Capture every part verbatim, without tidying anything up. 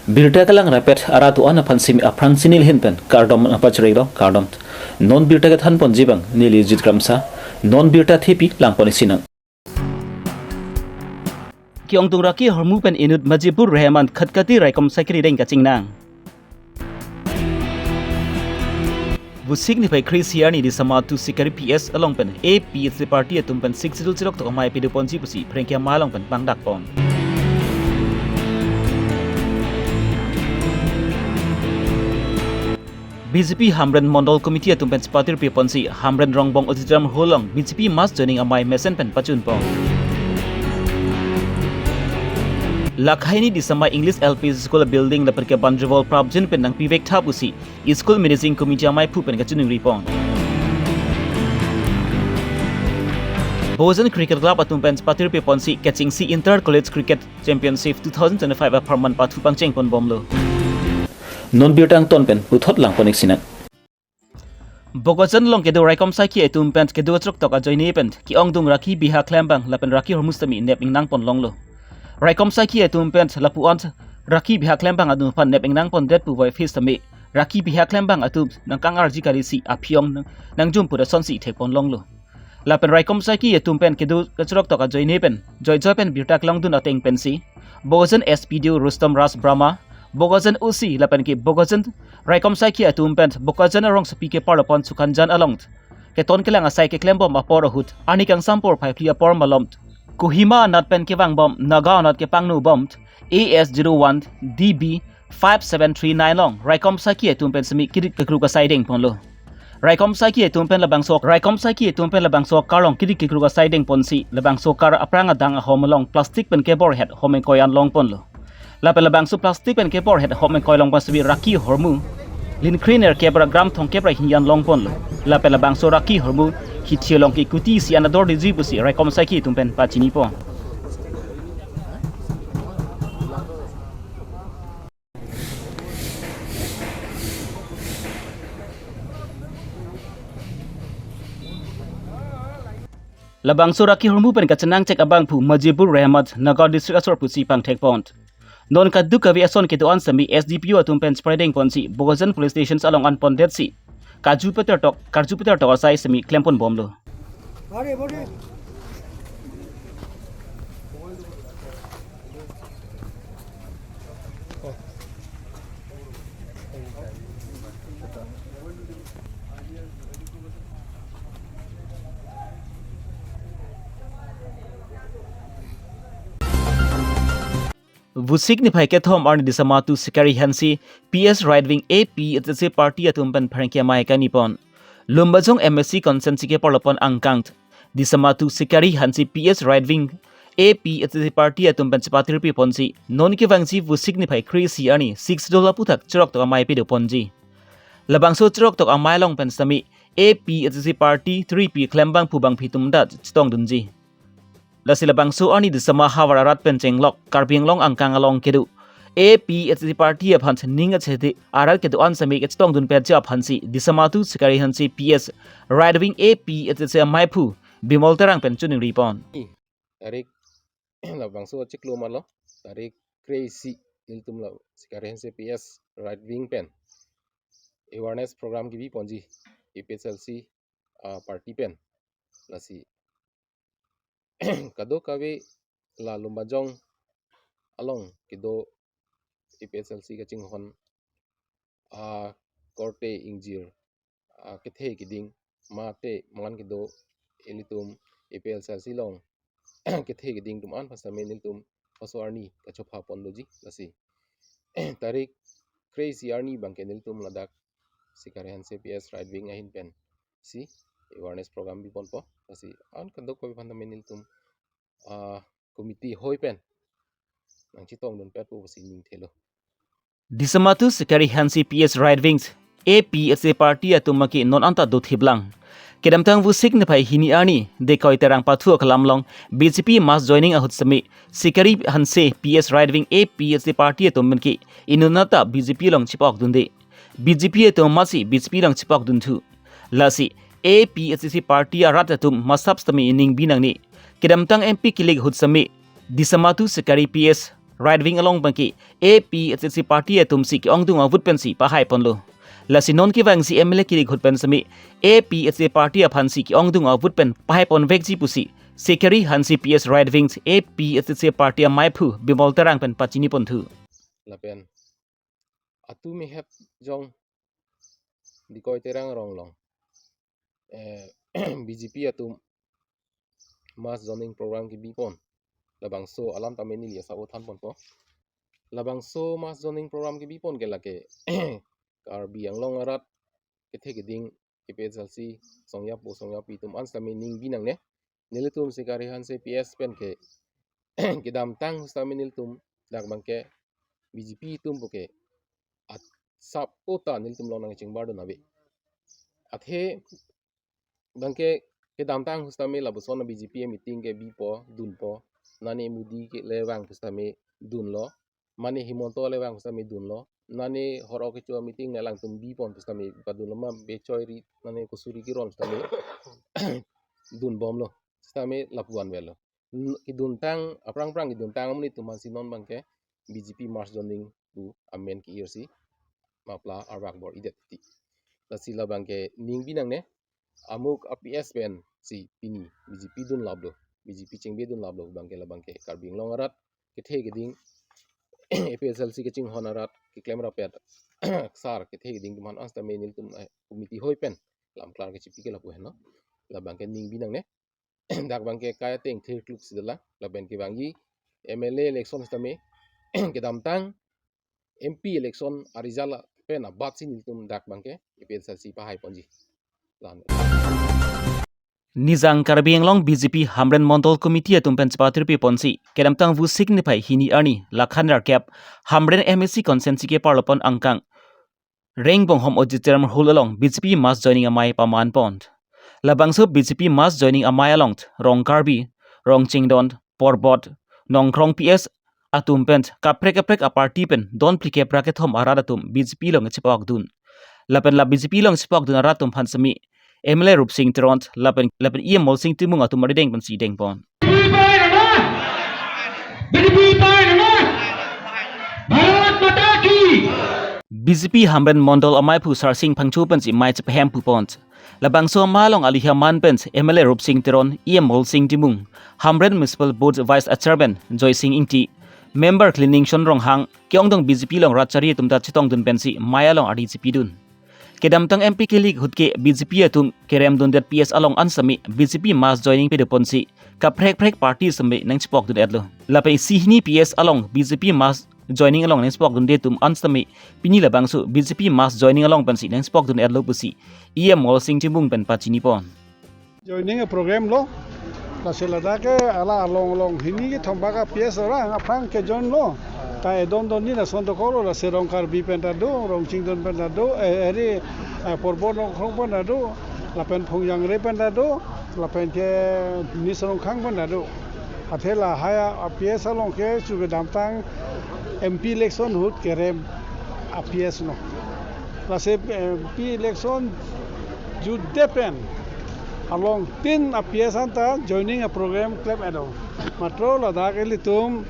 Birta kelang rapet arat do-an aphan simi aphrang si neli ahin pen kardom nangpachirilo, kardom. Non birta kethan ponji abang neli Jit Kramsa, non birta thepi lang pon isi nang. Ke-ongdung Rakhi ahormu pen inut Majibur Rahman Khatkati raikom saikri deng kachingnang. Vosik niphai kre-isi arni Disama two Sikari P S along pen A P H L C party atum pen Sixth Schedule chiroktok amei pado ponji pusi pherangke amei along pen pangdak pon. B J P Hamren Mondol Committee atum pen chepatirpi ponsi Hamren Rongbong Auditorium Hall along B J P mass joining amei mesen pen pachun pon. Lakhai arni Disama English L P School building lapen ke Banjovol prapjin pen nangpivek tha pusi School Managing Committee ameiphu pen kachiningri pon. Bokajan Cricket Club atum pen chepatirpi ponsi kechengsi Inter College Cricket Championship two thousand twenty-five apharman pathu pangcheng pon bomlo. Non birta angton pen puthot lang pon isi nang. Bokajan along kedo raikom saikhi atum pen kedo chiroktok ajoine pen ke-ongdung Rakhi biha klembang lapen Rakhi ahormu sitame nep ingnang pon longlo. Raikom saikhi atum pen lapu-an Rakhi biha klembang atum aphan nep ingnang pondet pu voiphit sitame Rakhi biha klembang atum nangkangarji kalisi aphi-ong nang, nangjum pu lasonsi thek pon longlo. Lapen raikom saikhi atum pen kedo kachiroktok ajoine pen joijoi pen birta kelongdun ateng pensi Bokajan S P D O Rustom Raj Brahma, Bokajan O C lapen ke Bokajan raikom saikhi atum pen Bokajan arongsopi keparlo pon Sukhanjan along keton kelang asai keklem bom apor ahut arni kangsam porphai phli apor malom Kohima anat pen kevang bom Nagaon anat kepangno bom A S zero one D B five seven three nine along raikom saikhi atum pen simi kirit kekruk asai deng ponlo. Raikom saikhi atum pen labangso, raikom saikhi atum pen labangso akar along kirit kekruk asai deng ponsi labangso akar aphrang adang ahom along plastic pen kebor het hom ingkoi an long ponlo. Lapen labangso plastic pen kebor het hom ingkoi along pensi Rakhi ahormu lin kre nerkep ra gram thomkep ra hini an long ponlo. Lapen labangso Rakhi ahormu hithi along ke kuti isi an ador diji pusi raikom saikhi atum pen pachini pon. Labangso Rakhi ahormu pen kachenangchek abangphu Majibur Rahman Nagaon District asor pusi pangthek pon. Non kadokave ason kedo-an sitame S D P O atum pen cheparideng ponsi Bokajan Police Station along an pondetsi karju peter tok, karju peter tok asai simi klem pon bomlo. Vosik niphai kethom arni Disama two Sikari Hanse P S Right Wing A P H L C party atum pen pherangke amei kangni pon. Lumbajong M A C constituency keparlo pon angkang Disama two Sikari Hanse P S Right Wing A P H L C party atum pen chepatirpi ponsi non kevangji Vosik niphai kre-isi arni Sixth Schedule aphuthak chiroktok amei pado ponji. Labangso chiroktok amei along pen sitame A P H L C party three P klembangphu bangphi atum ta chetongdunji. Lasi labangso arni Disama havar arat pen chenglok Karbi Anglong angkang along kedo A P H L C party aphan ning achede arat kedo-an sitame kachetongdun petji aphansi Disama two Sikari Hanse P S Right Wing A P H L C ameiphu Bimol Terang pen choningri pon. Tarik labangso achiklo malo, tarik kre-isi nelitum la Sikari Hanse P S Right Wing pen awareness program kebi ponji A P H L C, ah, party pen. Lasi kadokave la Lumbajong along kedo A P H L C kachinghon, ah, korte ingjir, ah, kethe keding mate man kedo ilitum A P H L C along kethe keding atum an pasal nelitum paso arni kachopha pon doji. Lasi tarik kre-isi arni abangke nelitum ladak Sikari Hanse P S Right Wing ahin pensi awareness program bi ponpo. Lasi an kadokave aphan nelitum, ah, committee ahoi pen nangchetongdun petpo pusi ningthelo. Disama two Sikari Hanse P S Right Wings A P H L C party atum abangke non anta dothip lang. Kedamtang Vosik niphai hini arni Dekoi Terang pathu akelam along B J P mass joining ahut sitame Sikari Hanse P S Right Wing A P H L C party atum abangke inut anta B J P along chepokdunde. B J P atum amatsi B J P along chepokdunthu. Lasi A P H L C party arat atum masap sitame ining binangne. Kedamtang M P kilik ahut sitame Disama two Sikari P S right wing along abangke A P H L C party atum si ke-ongdung avote pensi pahai ponlo. Lasi non kevangji M L A kilik ahut pen semi A P H L C party aphan si ke-ongdung avote pen pahai ponvekji pusi Sikari Hanse P S right wing A P H L C party amaiphu Bimol Terang pen pachini ponthu. Lapen atum ihep jong Dikoi Terang arong along, eh, B J P atum mass joining program kebi pon. Labangso alam tame neli asap than ponpo. Labangso mass joining program kebi pon ke lake Karbi Anglong arat kethe keding A P H L C songjapo songjapi atum an sitame ning binangne. Nelitum Sikari Hanse P S pen ke kedamtang sitame nelitum dak abangke B J P atum puke asap ota nelitum along nangchingbardun ave. Athe abangke kedamtang sitame lapuson a B J P meeting kebipo dunpo, nane Modi kele vang sitame dunlo, mane Himanta le vang sitame dunlo, nane horo kecho meeting ne alangtum bipon sitame padunlo, ma bechoi ri nane kosuri kiron sitame dunbomlo, sitame lapuan velo. N-, keduntang, aphrang aphrang keduntang amonit atum aphansi non abangke B J P mass joining pu amen ke-irsi mapla arvak bor-idet ti. Lasi labangke ning binangne, amuk a P S pensi pini B J P dunlaplo, B J P chingbedunlaplo abangke labangke Karbi Anglong arat kethe keding A P H L C kachinghon arat keklem rapet sar kethe keding atum aphan an sitame nelitum, eh, committee hoi pen lam klar kechipi ke lapu henlo. Labangke ning binangne. Dak abangke kai ateng thirkluk si dolang, lapen kevangji M L A election sitame kedamtang M P election a-result pen abatsi nelitum dak abangke A P H L C pahai ponji. Lan. Nijang Karbi Anglong B J P Hamren Mondol Committee atum pen chepatirpi ponsi kedamtang Vosik niphai hini arni lakhan nerkep Hamren M A C constituency keparlo pon angkang Rengbonghom Auditorium Hall along B J P mass joining amei paman pon. Labangso B J P mass joining amei along Rong Karbi, Rong Chingdon, Porbot, Nongkrong P S atum pen kaprek kaprek a-party pen don phlikep ra kethom arat atum B J P along chepakdun. Lapen la B J P along chepakdun arat atum aphan semi M L A Rupsing Teron lapen, lapen E M Molsing Timung atum arideng pensi dengpon. B J P Hamren Mondol amaiphu Sarsing Phangcho pensi mei chepehem pupon. Labangso amei along alihi aman pen M L A Rupsing Teron, E M Molsing Timung, Hamren Municipal Board Vice Chairman Joysing Ingti, Member Kliningson Ronghang, ke-ongdung B J P along rat chari atum ta chetongdun pensi mei along ari chepidun. Kedamtang M P kilik ahut ke B J P atum keremdundet P S along an semi B J P mass joining pedoponsi kaprek kaprek party semi nangchepokdun-etlo. Lapen isi hini P S along B J P mass joining along nangchepokdunde atum an semi pini labangso B J P mass joining along pensi nangchepokdun-etlo pusi E M Molsing Timung pen pachinipon. Joining a-program lo. Lasi ladak ke hala along along hini kethom bak a-P S orang aphrang ke-join lo. Ta edon don ni lason dokoklo, lasi Rong Karbi pen ta do, Rong Chingdon pen ta do, eh, eri, eh, Porbot Nongkrong pen ta do, lapen Phongjangre pen ta do, lapen ke Nis Rongkhang pen ta do. Athe lahai a-P S along ke chu kedamtang M P election ahut kerem a-P S lo. Lasi M P election jutdet pen along tin a-P S anta joining a-program klem-etlo. Matro ladak ilitum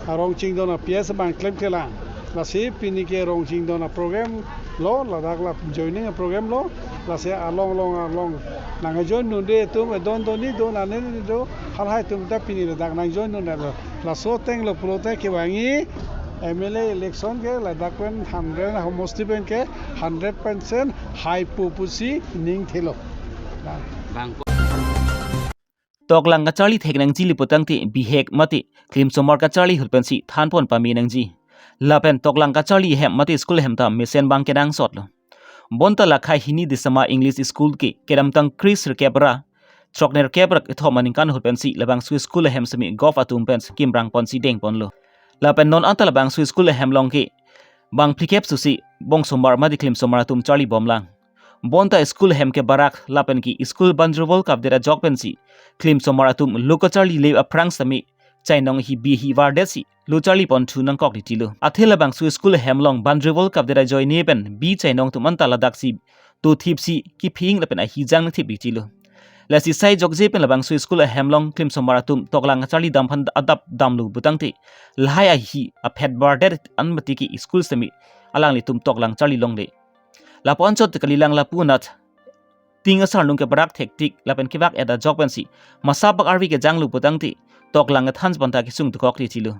Rong Chingdon a-P S abang klemklelang. Lasi pini ke Rong Chingdon a-program lo, ladak la joining a-program lo. Lasi along along along nangjoindunde atum edon don ni do, nane ni do, halahai atum ta pini ladak nangjoindunlo. Laso ateng lo pulote kevangji M L A election ke ladak pen Hamren homosti pen ke hundred percent haipo pusi ning thelo. Bang. Toklang kacharli thek nangji le putangte bihek mate klimsomar kacharli ahut pensi thanpon pame nangji. Lapen toklang kacharli ahem mate school ahem ta mesen abang kenangsotlo. Bonta lakhai hini December English School ke kedamtang kre sirkep ra throknerkep ra kethom aningkan ahut pensi labangso school ahem semi govt atum pen kimrang ponsi dengponlo. Lapen non anta labangso school ahem along ke bang phlikep susi bongsomar mate klimsomar atum charlibomlang. Bonta school ahem ke barak lapen ke school boundary wall kapdet ajok pensi klimsomar atum lo kacharli le aphrang semi chainong hi bi hi vardetsi lo charliponthu nangkok titilo. Athe labangso school ahem along boundary wall kapdet ajoine pen bi chainong atum anta ladaksi dothipsi kephing lapen ahijang nangthip titilo. Lasi sai jokje pen labangso school ahem along klimsomar atum toklang kacharli dam aphan adap damlo putangte, lahai ahi aphet bardet an mati ke school semi alanglitum toklang charli longle. Lapu anchot kalilang lapu anat ting asarnung keparak thektik lapen kevak-et ajok pensi masa bak arvi kejanglo putangte, toklang kethan aphan ta kesung dokok le chilo.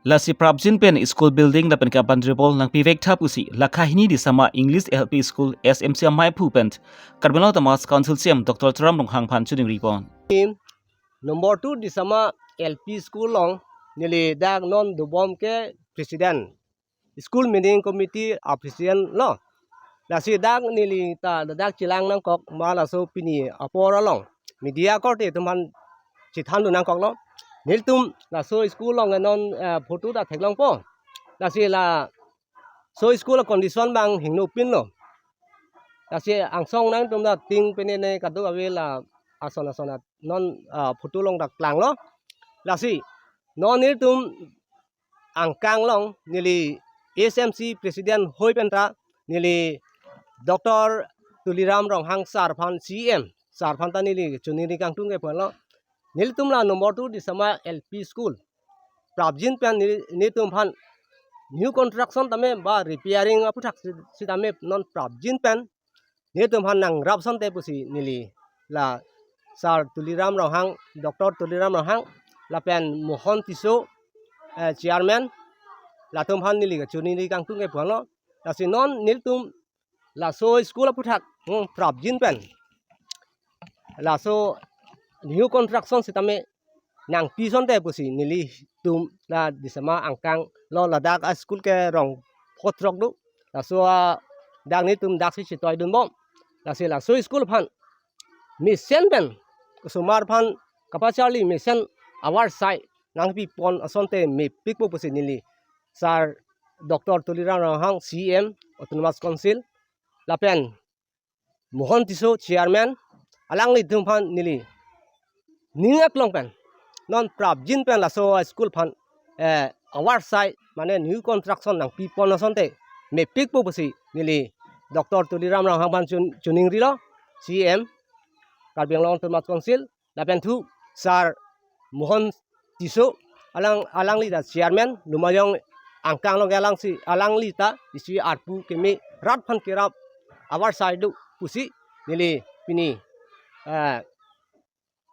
Lasi prapjin pen school building lapen ke-boundary wall nangpivek tha pusi la Kahini Disama English L P School S M C amei aphu pen Karbi Anglong Autonomous Council C E M Doctor Tuliram Ronghang aphan choningri pon. Number two Disama L P School along neli dak non dobom ke president, school managing committee a president lo. Lasi dak neli ta dak chelang nangkok ma laso pini apor along media korte atum aphan chethan dun nangkoklo. Nelitum laso school along non, eh, photo ta theklongpo. Lasi laso school condition abang hingnopinlo. Lasi angsong nangtum ta ting penene kadokave la ason ason non, ah, photo along ta klanglo. Lasi non nelitum angkang along neli S M C president hoi pen ta neli Doctor Tuliram Ronghang sir aphan, C E M sir aphan ta neli choningri kangtung ke pon lo. Nelitum la number two Disama L P School prapjin pen neli, nelitum aphan new construction tame ba repairing aputhak si, sitame non prapjin pen nelitum aphan nangrap asonte pusi neli la Sir Tuliram Ronghang, Doctor Tuliram Ronghang lapen Mohon Tisso, eh, chairman, latum aphan neli kachoningri kangtung ke pon lo. Lasi non nelitum laso school aputhak, hmm, prapjin pen laso new construction sitame nangpi asonte pusi nelitum la Disama angkang lo, ladak a school ke rong photrok do. Laso adak nelitum daksi chetoidunbom. Lasi laso school aphan mesen pen, osomar aphan kapacharli mesen avar sai nangpipon asonte mepikpo pusi neli Sir Doctor Tuliram Ronghang, C E M Autonomous Council lapen Mohon Tisso chairman, alanglitum aphan neli ning aklong pen non prapjin pen laso school aphan, eh, avar sai mane new construction nangpipon asonte mepikpo pusi neli Doctor Tuliram Ronghang aphan chon-, choningrilo, C E M Karbi Anglong Autonomous Council, lapen thu Sir Mohon Tisso, alang, alangli ta chairman, Lumbajong angkang along ke alangsi, alangli ta isi arpu keme rat aphan kerap avar sai do pusi neli pini, eh,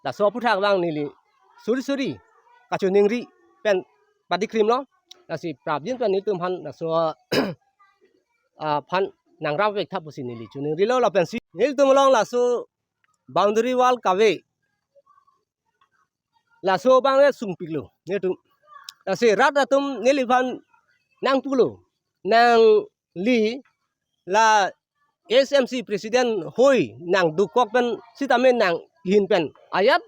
laso aputhak abang neli suri suri kachoningri pen padikrimlo. Lasi prapjin pen nelitum aphan laso, ah, aphan nangrapvek tha pusi neli choningrilo lapensi nelitum along laso boundary wall kave, laso abang le sungpiklo nelitum. Lasi rat atum neliphan nangpulo, nangli la S M C president hoi nangdukok pen sitame nanghin pen ajat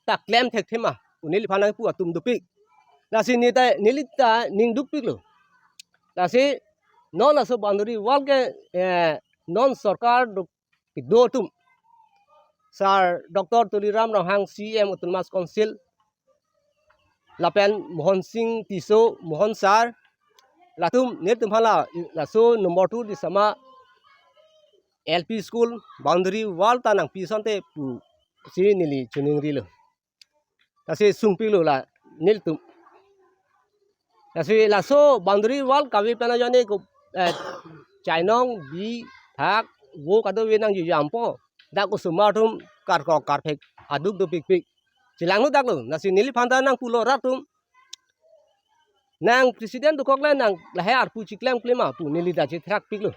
ta klem thekthe ma, pu neliphan nangpu atum dopik. Lasi neta, neli ta ning dukpiklo. Lasi non laso boundary wall ke, eh, non sorkar do, kedo atum, Sir Doctor Tuliram Ronghang, C E M Autonomous Council, lapen Mohon Sing Tisso, Mohon sir, latum nelitum aphan la laso number two Disama L P School boundary wall ta nangpi asonte pusi neli choningrilo. Lasi sungpiklo la nelitum. Lasi laso boundary wall kave pen ajoine ko, eh, chainong, bi, thak, vo kadokave nangjujampo. Dak osomar atum karkok karphek aduk dopikpik. Chelangno daklo, lasi neliphan ta nangpulo rat atum, nang president dokok le nang lahai arpu chiklemklema pu neli ta chethrakpiklo.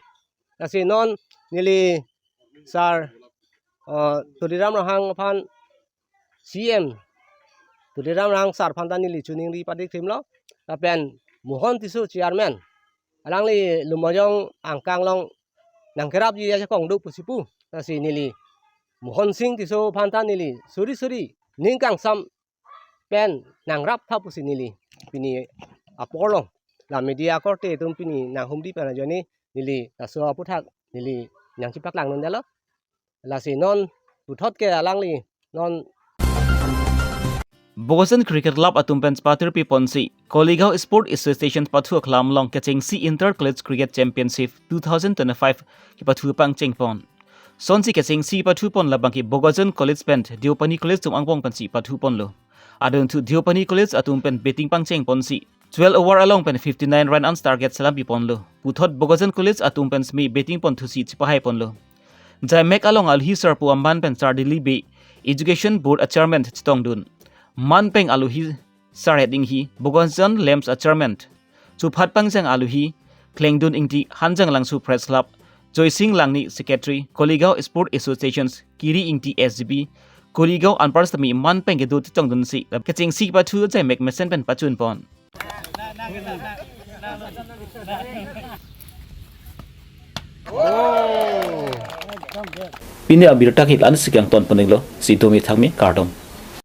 Lasi non neli Sir, eh, Tuliram Ronghang aphan, C E M Tuliram Ronghang sir aphan ta neli choningri padikrimlo. Lapen Mohon Tisso chairman, alangli Lumbajong angkang along nangkerapji ajakong do pusi pu. Lasi neli Mohon Sing Tisso aphan ta neli suri suri ning kangsam pen nangrap tha pusi neli pini apor along la media korte atum pini nanghumri pen ajoine neli laso aputhak neli nangchepaklang nundelo. Lasi non puthot ke alangli non Bokajan Cricket Club atum pen patirpi ponsi Koligaon Sport Association pathu aklam along kechengsi Inter College Cricket Championship two thousand twenty-five kepathu pangcheng pon. Sonsi kechengsi pathu pon labangke Bogajan College pen Deopani College atum angbong pensi pathu ponlo. Adunthu Deopani College atum pen batting pangcheng ponsi twelve over along pen fifty-nine run an target selam pi ponlo. Puthot Bogajan College atum pen semi batting pon thusi chipahai ponlo. Jaimek along alohi sarpo aman pen Sar Dilip Bey, Education Board a Chairman chetongdun. Manpeng alohi Sar Hed Inghi, Bogajan LAMPS a Chairman. Chuphat pangcheng alohi Klengdun Ingti, Hanjanglangso Press Club, Joysing Langni Secretary, Koligaon Sport Associations, Kiri Ingti S G B, Koligaon anpar sitame manpeng kedo chetongdunsi kechengsi pathu jaimek mesen pen pachun pon. Pini abirta ke la-ansi kangton poninglo, si domi thangmi kardom.